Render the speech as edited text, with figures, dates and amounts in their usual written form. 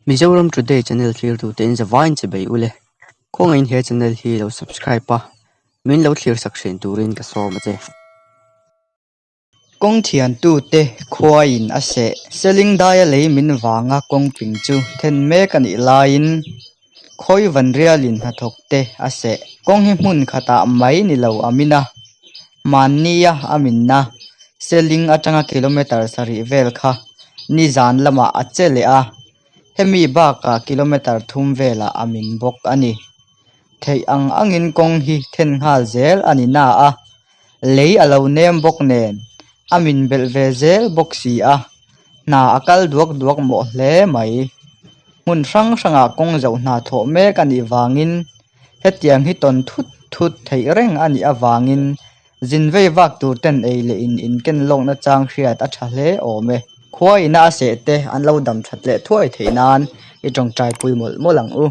Mizoram Today channel thlirtute in zavaiin che bei ule. Khawngaihin he channel hi lo subscribe a, min lo thlir sak thin turin ka sawm a che. Kawng thiantute khuaiin a seh. Seling daia lei min vanga kawng ping chu then mek a nih laiin khawi vanrialin hnathawkte a seh. Kawng hi hmun khatah mai ni lo a min a, Hmannia a minna Seling atanga kilometre sarih vel kha nizan lamah a che leh a, hemi bakah kilometre thum velah a min bawk a ni. Theih ang angin kawng hi then nghal zel a ni na a, lei a lo nem bawk nen a min belh ve zel bawk si a, hna a kal duak duak mawh hle mai. Hmun hrang hrangah kawng zoh hna thawh mek a nih vangin Hetiang hi tawn thut thut theih reng a nih avangin zin vei vak tur ten ei leh in inken lawkna chang hriat a tha hle awm e. Khua ina a seh te an lo dam that leh thuai theih nan i tawngtai pui mawlh mawlh ang u.